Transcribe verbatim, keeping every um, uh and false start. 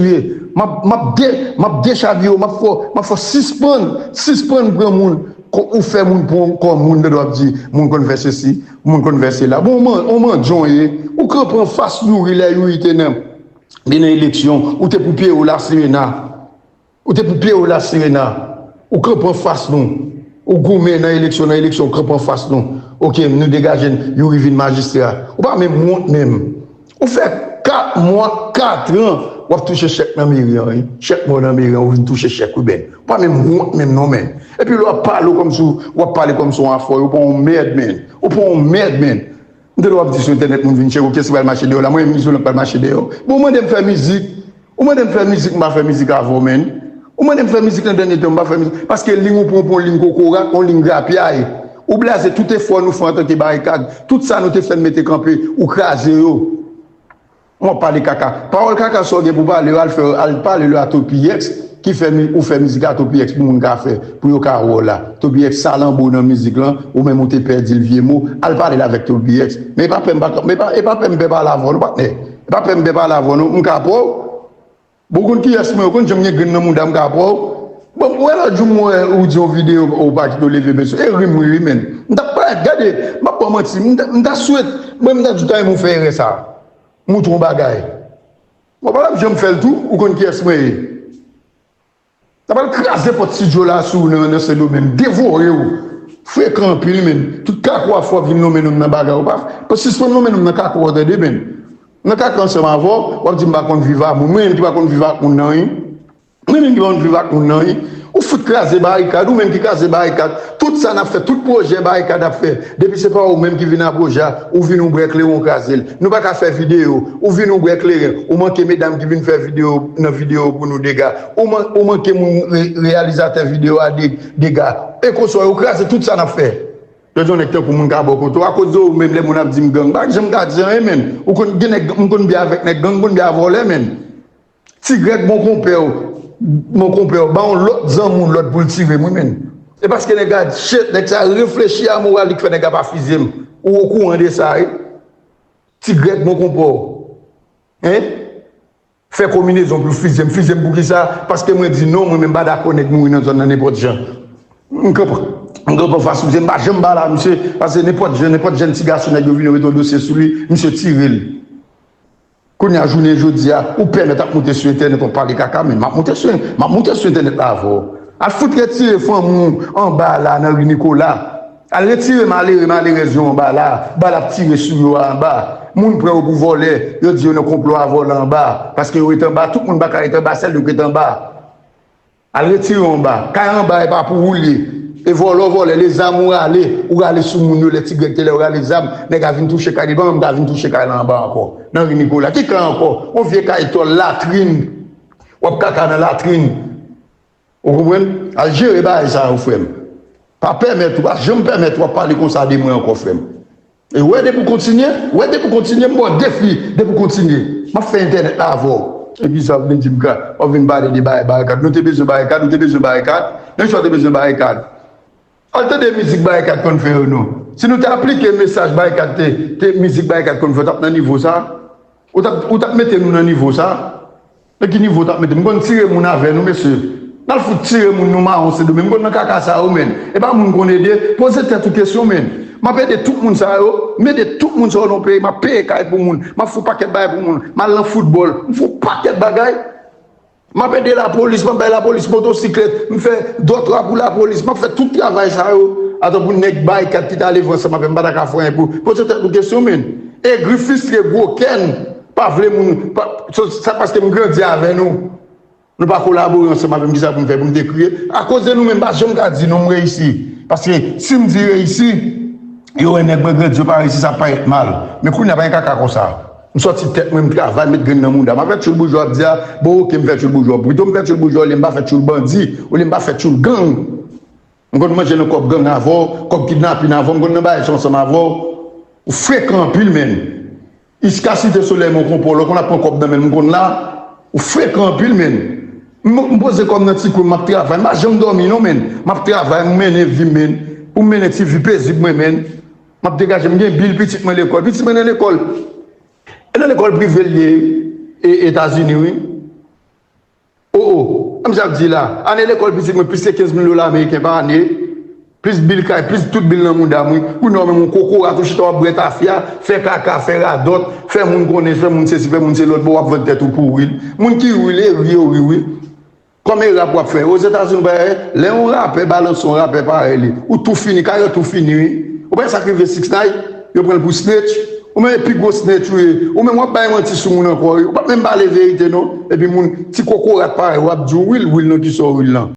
ye. M ap, m ap de, m ap dechabye w, m ap fè, m ap fè w sispann, sispann pran moun. Ko-, ou fè moun pran kòm moun, tande w ap di, moun konn fè sesi, moun konn fè sela. Bon, ou man-, ou mandyon ye. Ou kanpe anfas Youri lè Youri te nan, te nan eleksyon. Ou te pou pye w la Sirena. Ou te pou pye w la Sirena. Ou kanpe anfas nou. Ou goumen nan eleksyon, nan eleksyon, ou kanpe anfas nou. Oke, nou degaje n, Youri vin majistra. Ou pa menm wont menm. Ou fè kat mwa, kat an, w ap touche chèk nan meri an, wi. Chèk mò nan meri an, ou vin touche chèk, wi, men. Ou pa menm wont menm non, men. Epi lè w ap pale w kòmsi w, w ap pale kòmsi w afò, ou pran yon mèd, men. Ou pran yon mèd, men. M tande w ap di sou entènèt moun vin tcheke w, kiyès ki pral mache dèyè w la? Mwen menm, Izolan k pral mache dèyè w. Bon, ou mande m fè mizik. Ou mande m fè mizik, m pa fè mizik avè w, men. Ou mande m fè mizik nan dènye tan, m pa fè mizik. Paske liy ou pran, pran liy kokorat, yon liy grapyay. Ou blaze tout efò nou fè antanke Barikad. Tout sa nou te fè n mete kanpe, ou kraze yo. Mwen pale kaka. Pawòl kaka sa w gen pou pale, al fè, al pale l a Topiyex, ki fè mi-, ou fè mizik a Topiyex pou moun ka fè, pou yo ka wè w la. Topiyex salanbo nan mizik lan, ou menm ou te pèdi l vye mo, al pale l avèk Topiyex. Men e pa pè m pa, men e pa, e pa pè m pè pale avè w, non, patnè. E pa pè m pè pale avè w, non, m ka pran w. Bon, ou konn kiyès mwen, ou konn jan m gen grenn nan mouda, m ka pran w. Bon, ou wè lòt jou m wè ou di yon videyo, ou pa kite w leve men sou, e ri m ri, men. M t ap pale, gade, m p ap ba w manti, m ta, m ta swete, mwen m ta di w ta renmen w fè erè sa. Moutre yon bagay. Mwen pa t ap janm fè l tou, ou konn kiyès mwen ye. N ap al kraze pòt estidyo la sou ou nan, nan Sendomeng, devore w. Frekan anpil, men. Tout kakou a fè w ap vin lonmen non m nan bagay ou pa. Sispann lonmen non m nan kakou a, tande, men. Nan kaka ansanm avè w, w ap di m pa konn viv ak moun. Mwen menm ki pa konn viv ak moun nan, wi. Mwen menm ki pa konn viv ak moun nan, wi. Ou fout kraze barikad, ou menm ki kraze barikad. Tout sa n ap fè, tout pwojè barikad ap fè. Depi se pa ou menm ki vin ak pwojè a, ou vin ou bwè kleren, ou kraze l. Nou pa ka fè videyo, ou vin ou bwè kleren. Ou manke medam ki vin fè videyo nan videyo pou nou dega. Ou man-, ou manke moun re-, reyalizatè videyo a de-, dega. E konswa yo kraze tout sa n ap fè. Jodi a yon nèg tankou moun ka bò kote w. Akoz de ou menm lè moun ap di m gang. M pa janm ka di anyen, men. Ou konn gen nèg, m konn byen avèk nèg gang, m konn byen ak vòlè, men. Ti Grèg, bon konpè w, bon konpè w, ba yon lòt zanmi w lòd pou l tire m, wi, men. E paske nèg la di, shit, nèg sa reflechi a moral li k fè nèg la pa fizye m. Ou okouran de sa, wi. Ti Grèg, bon konpè w. Hein? Fè konminezon pou l fizye m. Fizye m pou kisa? Paske mwen di non, mwen menm m pa dakò nèg mouri nan zòn nan nenpòt jan. M kanpe, m kanpe anfas misye, m pa janm pale a misye, paske nenpòt jan, nenpòt jèn ti gason nèg yo vin yo mete yon dosye sou li, misye tire l. Kounye a, jounen jodi a, ou pèmèt ap moute sou entènèt, w ap pale kaka, men m ap moute sou, m ap moute sou entènèt la avè w. Al fout retire fanmi w anba la nan ri Nikola. Al retire malere, malerèz yo anba la. Bal ap tire sou yo a anba. Moun pran yo pou vòlè, yo di yo nan konplo a vòlè anba. Paske yo ret anba, tout moun pa ka ret anba, sèl yo k ret anba. Al retire w anba. Kay anba e pa pou ou l ye. E vòlè w vòlè, lezam ou rale, ou rale sou moun yo, lè Ti Grèg te lè yo rale zam, nèg la vin touche kay li, li pa menm ka vin touche kay la anba ankò. Nan ri Nikola. Ki kay ankò? Yon vye kay tòl, latrin. W ap kaka nan latrin. Ou konprann? Al jere bagay sa yo, frè m. Pa pèmèt ou, pa janm pèmèt w ap pale konsa de mwen ankò, frè m. E wè depi w kontinye, wè depi w kontinye, m ba w defi, depi w kontinye. M ap fè entènèt la avè w. E kisa w vin di m ka, w ap vin pale de bagay barikad. Nou te bezwen barikad, nou te bezwen barikad. Nan kisa w te bezwen barikad? Al tande mizik barikad konn fè yo non. Si nou te aplike mesaj barikad te, te, mizik barikad konn fè, w t ap nan nivo sa? Ou t ap, ou t ap mete nou nan nivo sa? Nan ki nivo w t ap mete m? M konn tire moun avè nou, mesye. N al fout tire moun nou mawon Sendomeng. M konn nan kaka sa yo, men. E pa moun konn ede. Poze tèt ou kesyon, men. M ap ede tout moun sa yo. M ede tout moun sa yo nan peyi. M ap peye kay pou moun. M ap fè yon pakèt bagay pou moun. M al nan foutbòl. M fè yon pakèt bagay. M ap ede lapolis. M ap bay lapolis motosiklèt. M fè dòtwa pou lapolis. M ap fè tout travay sa yo. Atan pou nèg barikad ki t ale viv ansanm avè m, m pa ta ka fè anyen pou. Poze tèt ou kesyon, men. Egri, fristre, gwo kè n. Pa vle moun, pa, sa, sa paske m grandi avè nou. Nou pa kolabore ansanm avè m, kisa pou m fè pou m te kriye? Akoz de nou menm, m pa janm ka di non, m reyisi. Paske si m di reyisi, yo wè nèg mwen grandi, yo pa reyisi, sa parèt mal. Men kounye a pa gen kaka konsa. M sòti tèt mwen, m travay, m met grenn nan mouda. M ap fè tchoul boujwa ap di a, bon, oke, m fè tchoul boujwa. Pito m fè tchoul boujwa olye m pa fè tchoul bandi, olye m pa fè tchoul gang. M konn manje nan kòb gang avè w, kòb kidnapin avè w, m konn nan bagay sa ansanm avè w. Ou frekan anpil, men. Iska Site Solèy, men w konpò, lè w konn ap pran kòb nan men l, m konn la. Ou frekan anpil, men. M, m poze kò m nan ti kwen, m ap travay. M pa janm dòmi, non, men. M ap travay, m mennen vi m, men. Pou m mennen ti vi pezib mwen, men. M ap degaje m, gen bil pitit mwen lekòl. Pitit mwen nan lekòl. E nan lekòl prive l ye, e, Etazini, wi. O o, an m ap di la, ane lekòl pitit mwen plis ke kenz mil dola ameriken pa ane, plis bil kay, plis tout bil nan mouda m wi. Kounye a w menm yon kokorat ou chita w ap bwè tafya, fè kaka, fè radòt, fè moun konnen, fè moun sesi, fè moun se lòt bò, w ap vann tèt ou pou wi. Moun ki wi, e ri yo ri wi. Kòm e rap w ap fè. Ozetazini ou pa wè, lè yon rapè balanse yon rapè parèy li, ou tou fini, karyè tou fini wi. Ou pa wè sa k rive six nine, yo pran l pou snitch. Ou menm e pi gwo snitch ou ye. Ou menm w ap bay manti sou moun ankò wi. Ou pa menm pale verite non. Epi moun, ti kokorat parèy, w ap di w wi, wi nan kisa w wi lan.